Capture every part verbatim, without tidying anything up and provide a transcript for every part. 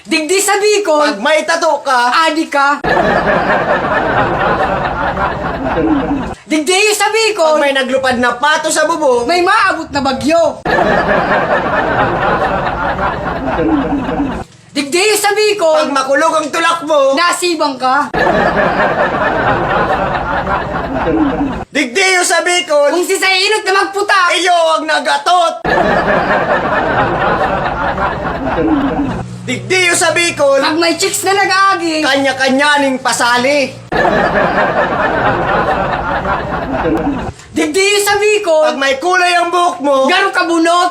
Digdi sa Bicol, pag may tato ka, adi ka. Digdi sa Bicol, pag may naglupad na pato sa bubong, may maabot na bagyo. Digdi sa Bicol, pag makulog ang tulak mo, nasibang ka. Digdi sa Bicol, kung si Sainot na magputa, iyo ang nagatot. Digdi sa Bicol, pag may chicks na nag-aagi, kanya-kanya ning pasali. Digdi sa Bicol, pag may kulay ang buhok mo, garo ka bunot.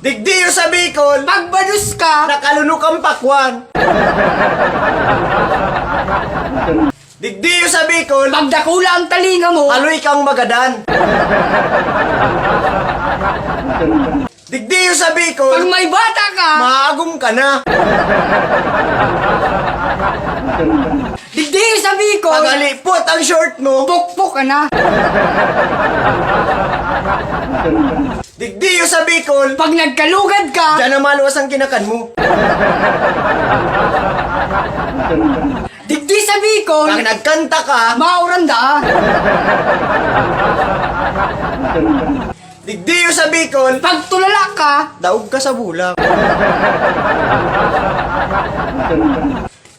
Digdi sa Bicol, pag badus ka, nakalunok ang pakwan. Digdi sa Bicol, pag dakula ang talinga mo, haloy kang magadan. Digdi sa Bicol, pag may bata ka, maagom ka na. Digdi sa Bicol, pag halipot ang short mo, pukpok ka na. Digdi sa Bicol, pag nagkalugad ka, diyan na maluwas ang kinakan mo. Digdi sa Bicol, pag nagkanta ka, mauranda. Digdi sa Bicol, pag tulala ka, daog ka sa bulak.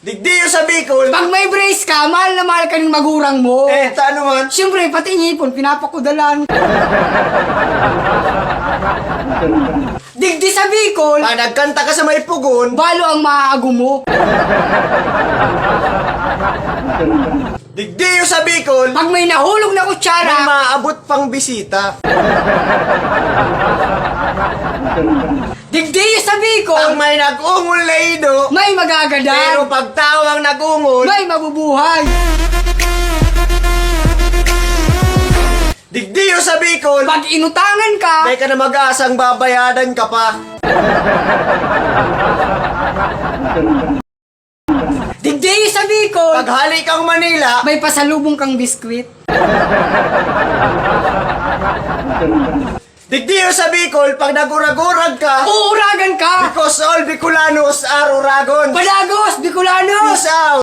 Digdi sa Bicol, pag may brace ka, mahal na mahal ka ng magurang mo. Eh, ta ano man? Siyempre, pati ngipon, pinapakudalan. Digdi sa Bicol, pag nagkanta ka sa may pugon, balo ang maaagom mo. Digdi sa Bicol, pag may nahulog na kutsara, may maabot pang bisita. Digdi sa Bicol, pag may nag-ungol na ido, may magagadan. Pero pag tao ang nag-ungol, may mabubuhay. Digdi sa Bicol, pag inutangan ka, di ka na mag-aasang babayadan ka pa. Digdi sa Bicol, pag hali kang Manila, may pasalubong kang biskwit. Digdi sa Bicol, pag nagurag-urag ka, uuragan ka. Because all Bicolanos are uragon. Padagos, Bicolanos! Peace out!